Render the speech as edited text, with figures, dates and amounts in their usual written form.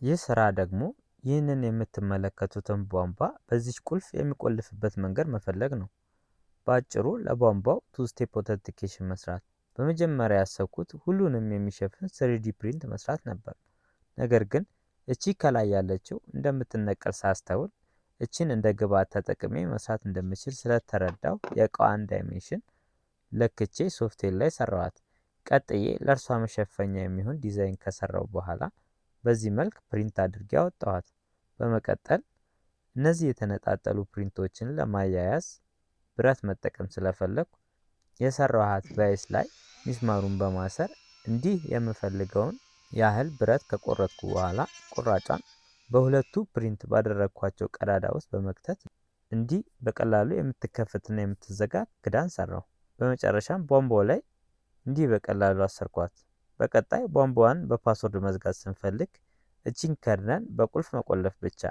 ይህ ስራ ደግሞ ይህንን የምትመለከቱትን ቧንቧ በዚች ቁልፍ የሚቆልፍበት መንገድ መፈለግ ነው። በአጭሩ ለቧንቧው two step authentication መስራት። በመጀመሪያ ያሰብኩት ሁሉንም የሚሸፍን 3D print መስራት ነበር። ነገር ግን እቺ ከላይ ያለችው እንደምትነቀል ሳስተውል እቺን እንደ ግብአት ተጠቅሜ መስራት እንደምችል ስለተረዳው የእቃዋን dimension ለክቼ ሶፍትዌር ላይ ሰራዋት። ቀጥዬ ለእርሷ መሸፈኛ የሚሆን ዲዛይን ከሰራው በኋላ በዚህ መልክ print አድርጌ አወጣኋት። በመቀጠል እነዚህ የተነጣጠሉ print ኦችን ለማያያዝ ብረት መጠቀም ስለፈለኩ የሰራኋት vise ላይ ሚስማሩን በማሰር እንዲህ የምፈልገውን ያህል ብረት ከቆረጥኩ በኋላ ቁራጯን በሁለቱ print ባደረግኳቸው ቀዳዳ ውስጥ በመክተት እንዲህ በቀላሉ የምትከፈትና የምትዘጋ ክዳን ሰራሁ። በመጨረሻም ቧንቧው ላይ እንዲህ በቀላሉ አሰርኳት። በቀጣይ ቧንቧዋን በ password መዝጋት ስንፈልግ እቺን ከድነን በቁልፍ መቆለፍ ብቻ።